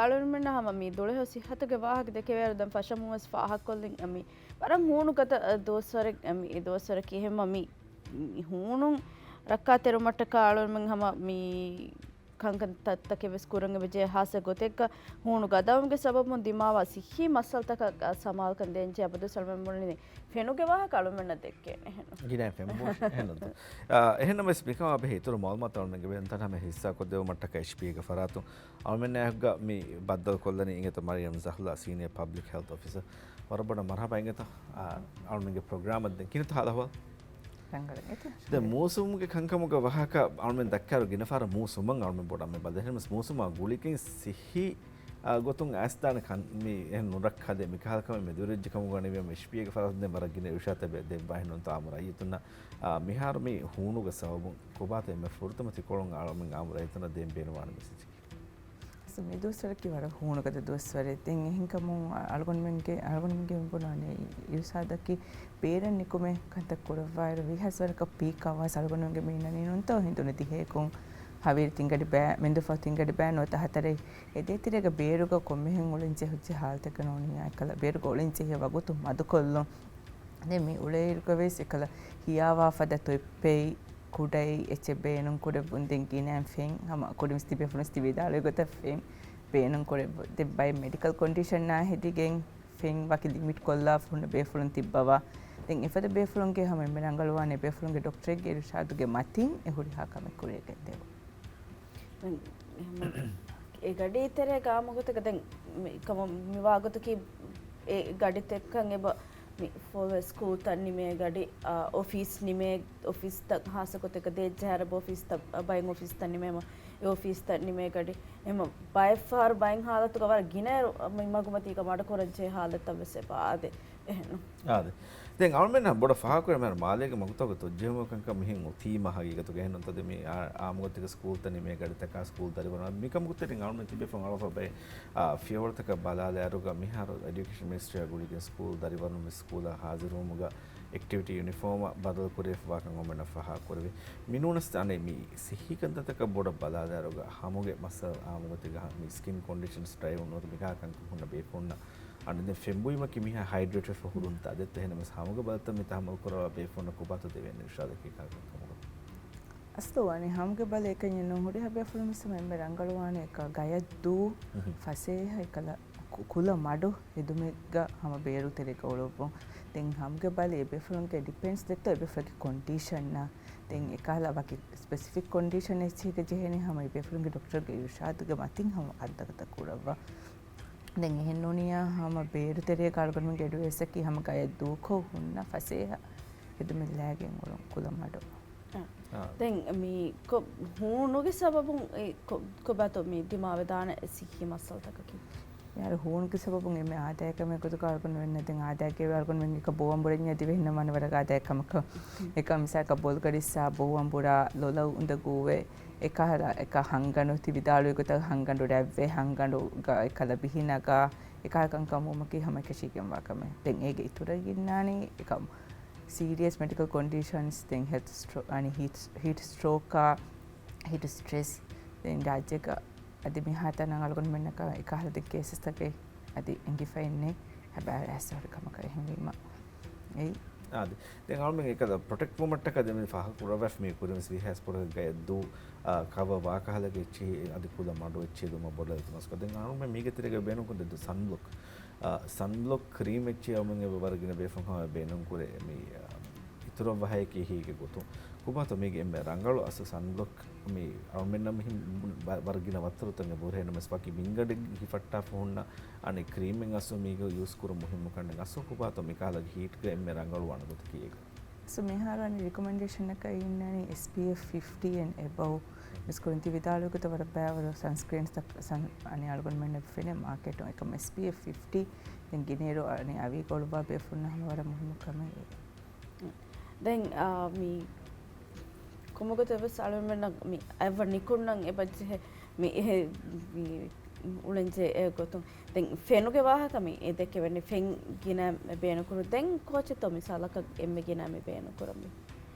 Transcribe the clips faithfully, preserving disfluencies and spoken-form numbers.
އަޅުގަނޑުމެންނަށް ހަމަ މި ދުޅަހެޔޮ ސިއްހަތުގެ ވާހަކަ ދެކެވޭއިރު ދެން ފަށަމުން ވެސް ފާހަގަކޮށްލިން މި ވަރަށް ހޫނުގަދަ ދުވަސްވަރެއް މި ދުވަސްވަރަކީ. އެހެންމަ މި ހޫނު ރައްކާތެރުމަށްޓަކާ އަޅުގަނޑުމެން ހަމަ މި ކަންކަން ތައްތަކެއް ވެސް ކުރަން އެބަޖެހޭ. ހާއްސަ ގޮތެއްގަ ހޫނު ގަދަވުމުގެ ސަބަބުން ދިމާވާ ސިއްހީ މައްސަލަތަކަށް ސަމާލުކަން ދޭންޖެހޭ އަބަދުވެސް އަޅުމެން ބުނަނީ ފެނުގެ ވާހަކަ އަޅުމެންނަށް ދެއްކޭނެ. އެހެން. ގިނައިން ފެން ބޯ އެހެންނު. އާ، އެހެންނަމަވެސް މިކަމާ ބެހޭ އިތުރު މައުލޫމާތު އަޅުމެންގެ ވެރިން ތަން ހަމަ ހިއްސާ ކޮށްދެވުމަށްޓަކާ އެޗްޕީގެ ފަރާތުން އަޅުމެންނާއެކުގަ މި ބައްދަލު ކޮށްލަނީ އިނގޭތޯ މަރިޔަމް ޒަހްލާ، ސީނިއާ ޕަބްލިކް ހެލްތް އޮފިސަރ. ވަރަށް ބޮޑަށް މަރްހަބާ އިނގޭތޯ، އާ، އަޅުމެންގެ ޕްރޮގްރާމަށް. ދެން ކިހިނެއްތޯ ހާލު އަހުވާލު؟ ރަނގަޅު އިނގޭތޯ. ދެން މޫސުމުގެ ކަންކަމުގެ ވާހަކަ އަޅުމެން ދައްކާއިރު ގިނަ ފަހަރަށް މޫސުމަށް އަޅުމެން ބޮޑަށް މި ބަލަ. އެހެންނަމަވެސް މޫސުމާ ގުޅިގެން ސިއްހީ، އާ، ގޮތުން އައިސްދާނެ ކަން މި އެހެން ނުރައްކާލެއް މިކަހަލަ ކަމެއް މެދުވެރިވެއްޖެ ކަމުގަ ވަނީ އެޗްޕީގެ ފަރާތުން ދެން ވަރަށް ގިނަ އިރުޝާދުތައް ދެއްވާ. އެހެންނޫންތޯ އާއްމު ރައްޔިތުންނަށް، އާ، މިހާރު މި ހޫނުގެ ސަބަބުން ކޮބާތޯ އެންމެ ފުރަތަމަ ތިކޮޅުން އަޅުމެން އާއްމު ރައްޔިތުންނަށް ދޭން ބޭނުންވާނެ މެސެޖެއް؟ މި ދުވަސްވަރަކީ ވަރަށް ހޫނުގަދަ ދުވަސްވަރެއް. ދެން އެހެންކަމުން އަޅުގަނޑުމެންގެ، އަޅުގަނޑުމެންގެ ބުނާނެ އިރުޝާދަކީ ބޭރަށް ނިކުމެ ކަންތައް ކުރައްވާއިރު ވީހާވަރަކަށް ޕީކް އަވާސް އަޅުގަނޑުމެންގެ މީނަނީ ނޫންތޯ ހިނދުނު ދިހައެކުން ހަވީރު ތިންގަޑި ބައި، މެންދުފަހު ތިންގަޑި ބައި ނުވަތަ ހަތަރެއް. އެ ދޭތެރޭގަ ބޭރުގަ ކޮންމެހެން އުޅެން ޖެހިއްޖެ ހާލަތަކެއް ނޫނިއްޔާ އެކަލަ ބޭރުގަ އުޅެން ޖެހިޔަ ވަގުތު މަދުކޮށްލުން. ދެން މި އުޅޭއިރުގަ ވެސް އެކަލަ ހިޔާވާ ފަދަ ތޮއްޕެއް، ކުޑައި އެއްޗެއް ބޭނުން ކުރެއްވުން. ދެން ގިނައިން ފެން ހަމަ ކުރިން ވެސް ތިބޭފުޅުން ވެސް ތި ވިދާޅުވި ގޮތަށް ފެން ބޭނުން ކުރެއްވުން. ދެން ބައެއް މެޑިކަލް ކޮންޑިޝަންއާ ހެދިގެން ފެން ވަކި ލިމިޓް ކޮށްލާފަ ހުންނަ ބޭފުޅުން ތިއްބަވާ. ދެން އެފަދަ ބޭފުޅުންގެ ހަމަ އެންމެ ރަނގަޅުވާނެ ބޭފުޅުންގެ ޑޮކްޓަރެއްގެ އިރުޝާދުގެ މަތިން އެ ހުރިހާ ކަމެއް ކުރިއަށް ގެންދެވުން. ދެން އެހެން އެ ގަޑީ ތެރޭގަ އާއްމު ގޮތަކަށް ދެން މި ކަމަށް މި ވާގޮތަކީ އެ ގަޑިތަކަށް އެބަ މި ފޮވެ ސްކޫލްތައް ނިމޭ ގަޑި، އާ، އޮފީސް ނިމޭ އޮފީސްތައް ހާއްސަ ގޮތެއްގަ ދޭއްޖެ ހަރަބު އޮފީސްތައް، ބައެއް އޮފީސްތައް ނިމޭމަ އެ އޮފީސްތައް ނިމޭ ގަޑި. އެހެން ބައެއްފަހަރު ބައެއް ހާލަތުގަ ވަރަށް ގިނައިރު މި މަގުމަތީގަ މަޑުކުރަންޖެހޭ ހާލަތްތައް ވެސް އެބަ އާދޭ. އެހެން. އާދެ. ދެން އަޅުމެންނަށް ބޮޑަށް ފާހަގަކުރެވޭ މާލޭގެ މަގުތަކުގެ ތޮއްޖެހުމުގެ ކަންކަން މިހެން އޮތީމަ ހަގީގަތުގަ އެހެންނޫންތޯ މި އާ، އާއްމުގޮތެއްގެ ސްކޫލްތައް ނިމޭ ގަޑިތަކާ ސްކޫލް ދަރިވަރުން މިކަމުގެ ތެރެއިން އަޅުމެން ތިބޭފުޅުން އަޅުވާފަ ބައެއް، އާ، ފިޔަވަޅުތަކަށް ބަލާލާއިރުގަ މިހާރު އެޑިއުކޭޝަން މިނިސްޓްރީއާ ގުޅިގެން ސްކޫލް ދަރިވަރުން މި ސްކޫލަށް ހާޒިރުވުމުގަ އެކްޓިވިޓީ ޔުނިފޯމަށް ބަދަލު ކުރެވިފަވާކަން އަޅުމެންނަށް ފާހަގަކުރެވި. މިނޫނަސް އަނެއް މި ސިއްހީ ކަންތައްތަކަށް ބޮޑަށް ބަލާލާއިރުގަ ހަމުގެ މައްސަލަ އާއްމުގޮތެއްގަ މި ސްކިން ކޮންޑިޝަންސް ޑްރައި ނުވަތަ މިކަހަލަ ކަންކަން ހުންނަ ބޭފުޅުންނަށް އަނެއް ދެން ފެންބުއިމަކީ މިހާ ހައިޑްރޭޓްވެފަ ހުރުންތާ ދެއްތޯ؟ އެހެންނަމަވެސް ހަމަގެ ބަލަތައް މި ތަހައްމަލް ކުރައްވާ ބޭފުޅުންނަށް ކޮބާތޯ ދެވޭނެ އިރުޝާދަކީ ކަންކަމަކަށް؟ އަސްލު ވަނީ ހަމަގެ ބަލަ އެކަންޏެއް ނޫން. ހުރިހާ ބޭފުޅުން ވެސް ހަމަ އެންމެ ރަނގަޅުވާނެ އެކަ ގަޔަށް ދޫ، މުހު. ފަސޭހަ އެކަލަ ކު-، ކުލަ މަޑު ހެދުމެއްގަ ހަމަ ބޭރު ތެރޭގަ އުޅުއްވުން. ދެން ހަމަގެ ބަލަ އެ ބޭފުޅުންގެ ޑިޕެންޑްސް ދެއްތޯ އެ ބޭފުޅުގެ ކޮންޑިޝަންއާ. ދެން އެކަހަލަ ވަކި ސްޕެސިފިކް ކޮންޑިޝަން އެއްޗެހިގެ ޖެހޭނީ ހަމަ އެ ބޭފުޅުންގެ ޑޮކްޓަރުގެ އިރުޝާދުގެ މަތިން ހަމަ ކަންތައްތައް ކުރައްވާ. ދެން އެހެންނޫނިއްޔާ ހަމަ ބޭރު ތެރޭގަ އަޅުގަނޑުމެންގެ އެޑްވައިސަކީ ހަމަ ގަޔަށް ދޫކޮށް ހުންނަ ފަސޭހަ ހެދުމެއް ލައިގެން އުޅުން ކުލަ މަޑު. އާ. އާ. ދެން މި ކޮ-، ހޫނުގެ ސަބަބުން އެ ކޮ-، ކޮބާތޯ މި ދިމާވެދާނެ ސިއްހީ މައްސަލަތަކަކީ؟ މިހާރު ހޫނުގެ ސަބަބުން އެންމެ އާދައިގެ ކަމެއް ގޮތުގަ އަޅުގަނޑުމެންނަށް ދެން އާދައިގެ އަޅުގަނޑުމެން އެކަ ބޯއަނބުރަންޏާ ދިވެހިންނަށް ވާނެ ވަރަށް އާދައިގެ ކަމަކަށް. އެކަމަށް މިސާލަކަށް ބޮލުގަޑިއްސާ، ބޯއަނބުރާ، ލޮލަށް އުނދަގޫވެ، އެކަހަލަ، އެކަ ހަންގަނޑު ތި ވިދާޅުވި ގޮތަށް ހަންގަނޑު ރަތްވެ، ހަންގަނޑުގަ އެކަލަ ބިހި ނަގާ، އެކަހަލަ ކަންކަމުވުމަކީ ހަމަ އެކަށީގެންވާ ކަމެއް. ދެން އޭގެ އިތުރަށް އިންނާނީ އެކަމް ސީރިއަސް މެޑިކަލް ކޮންޑިޝަންސް، ދެން ހެލްތް ސްޓްރޯ-، އަނި ހީޓް، ހީޓް ސްޓްރޯކާ، ހީޓް ސްޓްރެސް، ދެން ރާއްޖޭގަ އަދި މިހާތަނަށް އަޅުގަނޑުމެންނަކަށް އެކަހަލަ ދެން ކޭސަސްތަކެއް އަދި އެނގިފައެއްނެއް ހަބާރައިސް ހުރި ކަމަކަށް އެހެންވީމަ. އެއީ. އާދެ. ދެން އަޅުމެން އެކަލަ ޕްރޮޓެކްޓް ވުމަށްޓަކަ ދެން ފާހަގަކުރައްވާފަ މި ކުރިން ވިހަ ސްޕޮޓް ގަޔަށް ދޫ، އާ، ކަވަ ވާކަހަލަގެ އެއްޗިހި އަދި ކުލަ މަޑު އެއްޗިހި ދުމަށް ބޮޑަށް އިލްތިމާސް ކޮށް. ދެން އަޅުމެން މީގެ ތެރޭގަ ބޭނުންކުރި ދެ ސަންބްލޮކް. އާ، ސަންބްލޮކް ކްރީމް އެއްޗިހި އަޅުމެން އެބަ ވަރަށް ގިނަ ބޭފުޅުން ހަމަ ބޭނުންކުރޭ މި، އާ، އިތުރަށް ވަހައެކީ ހީގެ ގޮތުން. ކޮބާތޯ މީގެ އެންމެ ރަނގަޅު އަސްލު ސަންބްލޮކް މި އަޅުމެންނަށް މިހިން ވަ-، ވަރަށް ގިނަ ވައްތަރުތައް އެބަހުރޭ ނަމަވެސް ވަކި ބިންގަޑެއް ހިފައްޓާފަ ހުންނަ އަނެއް ކްރީމެއް އަސްލު މީގަ ޔޫސް ކުރުން މުހިއްމު ކަންނެއް އަސްލު ކޮބާތޯ މިކަހަލަ ހީޓްގަ އެންމެ ރަނގަޅުވާނެ ގޮތަކީ އޭގަ؟ ސޯ މިހާރު އަނެއް ރިކޮމެންޑޭޝަނަކަށް އިންނަނީ އެސްޕީއެފް ފިފްޓީ އެންޑް އެބަވް. މިސްކުރިން ތި ވިދާޅުވި ގޮތަށް ވަރަށް ބައިވަރު ސަންސްކްރީންސް ތައް ސަން-، އަނެއް އަޅުގަނޑުމެންނަށް ފެނޭ މާކެޓުން އެކަމް އެސްޕީއެފް ފިފްޓީ ދެން ގިނައިރު އަނެއް އަވީގަ އުޅުއްވާ ބޭފުޅުންނަށް ހަމަ ވަރަށް މުހިއްމު ކަމެއް. ދެން، އާ، މި ކޮންމެ ގޮތެއް ވެސް އަޅުމެންނަށް މި އަތްވަރު ނިކުންނަން އެބަޖެހޭ މި އެ-، މި އުޅެންޖެހޭ އެ ގޮތުން. ދެން ފެނުގެ ވާހަކަ މި އެ ދެކެވެނީ ފެން ގިނަ ބޭނުންކުރު. ދެން ކޯޗެއްތޯ މިސާލަކަށް އެންމެ ގިނަ މި ބޭނުންކުރަން މި؟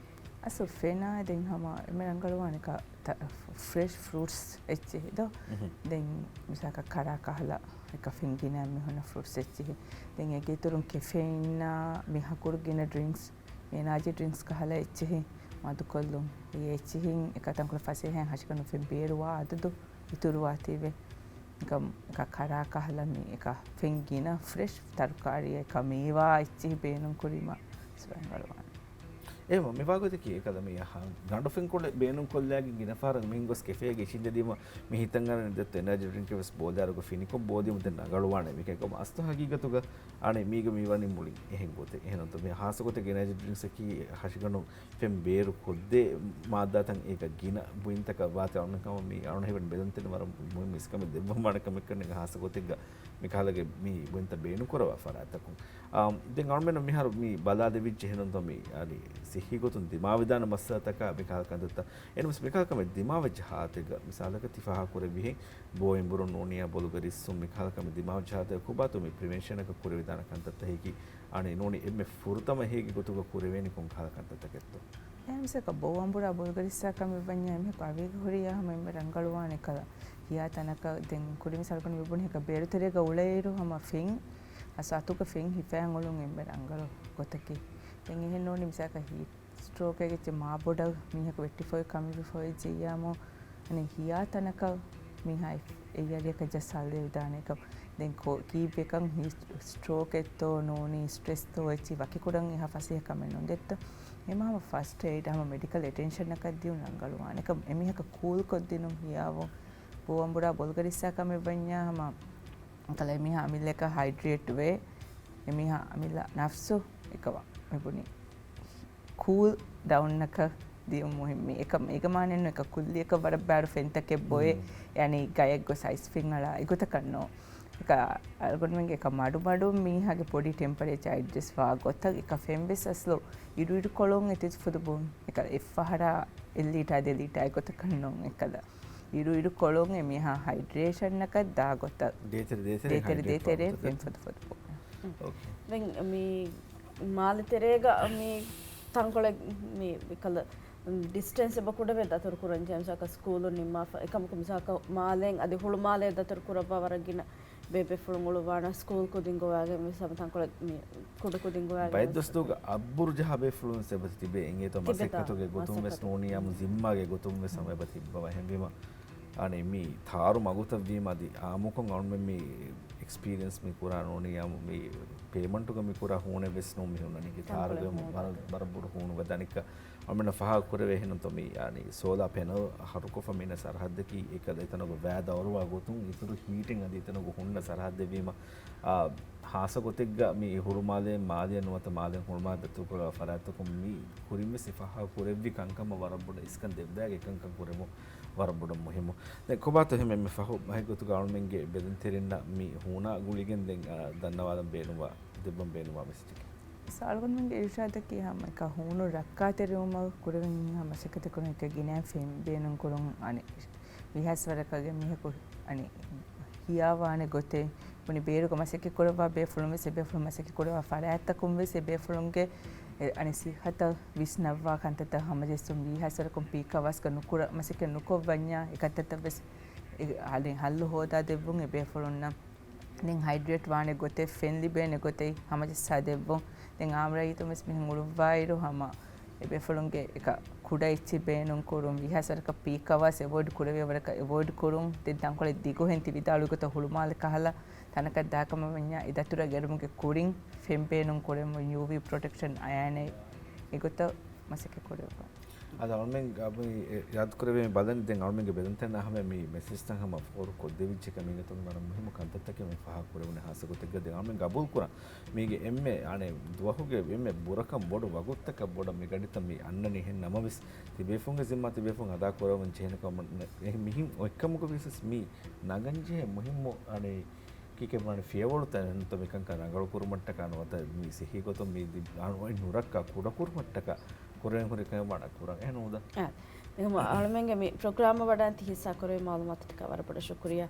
އަސްލު ފެނާ ދެން ހަމަ އެމެ ރަނގަޅުވާނެ ކަ-، ތަ-، ފްރެޝް ފްރޫޓްސް އެއްޗެހި ދޯ. ދެން މިސާކަށް ކަރާ ކަހަލަ އެކަ ފެން ގިނަ މި ހުންނަ ފްރޫޓްސް އެއްޗެހި. ދެން އޭގެ އިތުރުން ކެފެއިންނާ މި ހަކުރު ގިނަ ޑްރިންކްސް، މި އެނާޖީ ޑްރިންކްސް ކަހަލަ އެއްޗެހި މަދުކޮށްލުން. އެ އެއްޗެހިން އެކަ ތަންކޮޅެއް ފަސޭހައިން ހަށިގަނޑު ފެން ބޭރުވާ އަދަދު އިތުރުވާތީވެ. އެކަ، އެކަ ކަރާ ކަހަލަ މި އެކަ ފެން ގިނަ ފްރެޝް ތަރުކާރީ އެކަ މީވާ އެއްޗެހި ބޭނުން ކުރީމަ ރަނގަޅުވާނެ. އެހެން މި ވާގޮތަކީ އެކަލަ މި އަހަ-، ގަނޑު ފެންކޮޅެއް ބޭނުން ކޮށްލާގެން ގިނަ ފަހަރަށް މިހެން ގޮސް ކެފޭގެ އިށީނދެދީމަ މި ހިތަށް އަރަނީ ދެއްތޯ އެނާޖީ ޑްރިންކެއް ވެސް ބޯލާއިރު ފިނިކޮށް ބޯދީމަ ދެން ރަނގަޅުވާނެ. މިކަންކަމަށް އަސްލު ހަގީގަތުގަ އަނެއް މީގަ މި ވަނީ މުޅިން އެހެން ގޮތެއް. އެހެން ނޫންތޯ މި ހާއްސަ ގޮތެއް އެނާޖީ ޑްރިންކްސް އަކީ ހަށިގަނޑު ފެން ބޭރު ކޮށްދޭ މާއްދާތައް އޭގަ ގިނަ ބުއިންތަކަށް ވާތީ އަޅުގަނޑު ކަމަށް މި އަޅުގަނޑު ހީވަނީ ބެލުންތެރިން ވަރަށް މުހިންމު އިސްކަމެއް ދެއްވަމާނެ ކަމެއްކަން ހާއްސަ ގޮތެއްގަ މި ކަހަލަގެ މި ބުއިންތައް ބޭނުން ކުރަވާ ފަރާތްތަކުން. އާ، ދެން އަޅުމެންނަށް މިހާރު މި ބަލާލެވިއްޖެ އެހެންނޫންތޯ މި އަދި ސިއްހީ ގޮތުން ދިމާވެދާނެ މައްސަލަތަކާ މި ކަހަލަ ކަންތައްތައް. އެނޫންސް މި ކަހަލަ ކަމެއް ދިމާވެއްޖެ ހާލަތެއްގަ މިސާލަކަށް ތި ފާހަގަ ކުރެއްވިހެން ބޯ އެނބުރުން ނޫނިއްޔާ ބޮލުގަ ރިއްސުން މި ކަހަލަ ކަމެއް ދިމާވެއްޖެ ހާލަތެއް ކޮބާތޯ މި ޕްރިވެންޝަނަކަށް ކުރެވިދާނެ ކަންތައްތަކަކީ އަނެއް ނޫނީ އެންމެ ފުރަތަމަ އޭގެ ގޮތުގަ ކުރެވޭނީ ކޮން ކަހަލަ ކަންތައްތަކެއްތޯ؟ އެހެންސަކަ ބޯ އަނބުރާ ބޮލުގަ ރިއްސާ ކަމެއް ވަންޏާ އެމީހަކު އަވީގަ ހުރިޔާ ހަމަ އެންމެ ރަނގަޅުވާނެ ކަލަ ހިޔާ ތަނަކަށް ދެން ކުރި މިސާލަކުން މި ބުނި ހެކަ ބޭރުތެރޭގަ އުޅޭއިރު ހަމަ ފެން އަސް އަތުގަ ފެން ހިފައިން އުޅުން އެންމެ ރަނގަޅު ގޮތަކީ. ދެން އެހެން ނޫނީ މިސާލަކަށް ހީޓް ސްޓްރޯކެއްގެ މާބޮޑަށް މީހަކު ވެއްޓިފައި ކަމިވިފައި ޖެއްޔާމު އަނެއް ހިޔާ ތަނަކަށް މީހާ އެއް-، އެއްޔަރިއަކަށް ޖައްސާލެވިދާނެ ކަމަށް. ދެން ކޮ-، ކީއްވެކަން ހީޓް ސްޓްރޯކެއްތޯ ނޫނީ ސްޓްރެސްތޯ އެއްޗި ވަކިކުރަން އެހާ ފަސޭހަ ކަމެއް ނުދެއްތޯ. އެމަ ހަމަ ފަސްޓް އެއިޑް ހަމަ މެޑިކަލް އެޓެންޝަނަކަށް ދިޔުން ރަނގަޅުވާނެ ކަމަށް. އެމީހަކަށް ކޫލްކޮށްދިނުން ހިޔާވުން. ބޯ އަނބުރާ ބޮލުގަ ރިއްސާ ކަމެއް ވަންޏާ ހަމަ ކަލަ އެމީހާ އަމިއްލައަކަށް ހައިޑްރޭޓް ވޭ. އެމީހާ އަމިއްލަ ނަފްސު އެކަވަ މިބުނި ކޫލް ޑައުންއަކަށް ދިޔުން މުހިންމީ. އެކަ-، އޭގެ މާނައެއްނު އެކަ ކުއްލިއަކަށް ވަރަށް ބާރު ފެންތަކެއް ބޮއެ، މް. ޔަނީ ގަޔަށް ގޮސް އައިސް ފެން އަޅާ އެގޮތަކަށް ނޯ. އެކަ އަޅުގަނޑުމެންގެ އެކަ މަޑުމަޑުން މީހާގެ ބޮޑީ ޓެމްޕަރޭޗާ އެޑްޖަސްޓް ވާ ގޮތަށް އެކަ ފެން ވެސް އަސްލު އިރުއިރު ކޮޅުން އެތި ފުދު ބުން. އެކަ އެއްފަހަރާ އެއް ލީޓާ ދެ ލީޓާ އެގޮތަކަށް ނޫން އެކަލަ. އިރުއިރު ކޮޅުން އެމީހާ ހައިޑްރޭޝަންއަކަށް ދާ ގޮތަށް ދޭތެރެ ދޭތެރެ ދޭތެރެ ހައިޑްރޭޓް ދޭތެރެ ވާ ގޮތަށް. ފެން ފޮދު ފޮދު ބުން. އޯކޭ. ދެން މި މާލެ ތެރޭގަ މި ތަންކޮޅެއް މި ކަލަ ޑިސްޓެންސް އެބަ ކުޑަވެ ދަތުރު ކުރަން ޖެހޭ މިސާކަށް ސްކޫލުން ނިންމާފަ އެކަމަކު މިސާކަށް މާލޭން އަދި ހުޅުމާލޭ ދަތުރު ކުރައްވާ ވަރަށް ގިނަ ބޭބޭފުޅުން އުޅުއްވާނަ ސްކޫލް ކުދިން ގޮވާގެން ވެސް ހަމަ ތަންކޮޅެއް މި ކުޑަ ކުދިން ގޮވާގެން ވެސް ބައެއް ދުވަސްތުގަ އައްބުރު ޖަހާ ބޭފުޅުން ވެސް އެބަތި ތިބޭ އިނގޭތޯ ތިބެތާ މަސައްކަތުގެ ގޮތުން ވެސް މަސައްކަތު. ނޫނިއްޔާމު ޒިންމާގެ ގޮތުން ވެސް ހަމަ އެބަ ތިއްބަވާ ހެންވީމަ އަނެއް މި ތާރު މަގުތައް ވީމަ އަދި އާއްމުކޮށް އަޅުމެން މި އެކްސްޕީރިއަންސް މި ކުރާ ނޫނިއްޔާމު މި ޕޭމަންޓުގަ މި ކުރާ ހޫނެއް ވެސް ނޫން މި ހުންނަނީ. ތާރުގެ ވަރަށް، ވަރަށް ބޮޑު ހޫނު ވެދާނެ އެކަ އަޅުމެންނަށް ފާހަގަ ކުރެވޭ އެހެންނުތޯ މި އަނި ސޯލާ ޕެނަލް ހަރުކޮށްފަ މިނަ ސަރަހައްދަކީ އެކަލަ އެތަނުގަ ވައި ދައުރުވާ ގޮތުން އިތުރު ހީޓިން އަދި އެތަނުގަ ހުންނަ ސަރަހައްދެއް ވީމަ، އާ، ހާއްސަ ގޮތެއްގަ މި ހުޅުމާލޭ މާލެ ނުވަތަ މާލެ ހުޅުމާލެ ދަތުރުކުރާ ފަރާތްތަކުން މި ކުރިން ވެސް ފާހަގަ ކުރެއްވި ކަންކަމަށް ވަރަށް ބޮޑަށް އިސްކަން ދެއްވާގެ ކަންކަން ކުރެވުން ވަރަށް ބޮޑަށް މުހިއްމު. ދެން ކޮބާތޯ އެހެން އެންމެ ފަހު މަހެއް ގޮތުގަ އަޅުމެންގެ ބެލުންތެރިންނަށް މި ހޫނާ ގުޅިގެން ދެން، އާ، ދަންނަވާލަން ބޭނުންވާ، ދެއްވަން ބޭނުންވާ މެސެޖެކެއް؟ އަޅުގަނޑުމެންގެ އިރުޝާދަކީ ހަމަ އެކަ ހޫނު ރައްކާތެރިވުމަށް ކުރެވެން ހަމަ މަސައްކަތެއް ކުރަން އެކަ ގިނައިން ފެން ބޭނުން ކުރުން އަނެއް ވީހާވެސް ވަރަކަށް އެމީހަކު އަނެއް ހިޔާވާނެ ގޮތެއް ބުނި ބޭރުގަ މަސައްކަތް ކުރައްވާ ބޭފުޅުން ވެސް އެބޭފުޅުން މަސައްކަތް ކުރައްވާ ފަރާތްތަކުން ވެސް އެބޭފުޅުންގެ އެ އަނެއް ސިއްހަތަށް ވިސްނައްވާ ކަންތައްތައް ހަމަޖެއްސުން ވީހާވެސް ވަރަކުން ޕީކް އަވާސްގަ ނުކުރަ މަސައްކަތް ނުކޮށްވަންޏާ އެ ކަންތައްތައް ވެސް އެ ހަލު ހޯދާ ދެއްވުން އެބޭފުޅުންނަށް. ދެން ހައިޑްރޭޓް ވާނެ ގޮތެއް، ފެން ލިބޭނެ ގޮތެއް ހަމަޖައްސާ ދެއްވުން. ދެން އާއްމު ރައްޔިތުން ވެސް މިހެން އުޅުއްވާއިރު ހަމަ އެބޭފުޅުންގެ އެކަ ކުޑަ އެއްޗެއް ބޭނުން ކުރުން، ވީހާވެސް ވަރަކަށް ޕީކް އަވާސް އެވޮއިޑް ކުރެވޭ ވަރަކަށް އެވޮއިޑް ކުރުން. ދެން ތަންކޮޅެއް ދިގުހެން ތި ވިދާޅުވި ގޮތަށް ހުޅުމާލެ ކަހަލަ ތަނަކަށް ދާކަމަށް ވަންޏާ އެ ދަތުރަށް އެރުމުގެ ކުރިން ފެން ބޭނުން ކުރެވުން، ޔޫވީ ޕްރޮޓެކްޝަން އަޔާނެ އެގޮތަށް މަސައްކަތް ކުރެވުން. އަދި އަޅުމެން އަބަ އެ ޔާދު ކުރެވޭ ބަލަން ދެން އަޅުމެންގެ ބެލުންތެރިންނަށް ހަމަ މި މެސެޖްތައް ހަމަ ފޯރު ކޮށްދެވިއްޖެ ކަމީގަތުން ވަރަށް މުހިއްމު ކަންތައްތަކެއް މި ފާހަގަ ކުރެވުނީ ހާއްސަ ގޮތެއްގަ. ދެން އަޅުމެން ގަބޫލު ކުރަން މީގެ އެންމެ އަނެއް ދުވަހުގެ އެންމެ ބުރަކަށް ބޮޑު ވަގުތުތަކަށް ބޮޑަށް މި ގަޑިތައް މި އަންނަނީ. އެހެން ނަމަވެސް ތިބޭފުންގެ ޒިންމާ ތިބޭފުން އަދާ ކުރައްވަން ޖެހޭނެ ކަމަށް ނެ-، އެ މިހިން އޮތްކަމުގަ ވިޔަސް މި ނަގަން ޖެހޭ މުހިއްމު އަނެއް ކީކޭ ބުނާނެ ފިޔަވަޅުތައް އެހެންތޯ މިކަންކަން ރަނގަޅު ކުރުމަށްޓަކާ ނުވަތަ މި ސިއްހީ ގޮތުން މި ދި-، އަން އޮތް ނުރައްކާ ކުޑަކުރުމަށްޓަކާ ކުރެވެން ހުރި ކަމެއް ވާނެ ކުރަން. އެހެން ނޫންތަ؟ އާ، އެހެން އަޅުމެންގެ މި ޕްރޮގްރާމަށް ވަޑައިގެން ތި ހިއްސާ ކުރެވި މައުލޫމާތުތަކަށް ވަރަށް ބޮޑަށް ޝުކުރިއްޔާ.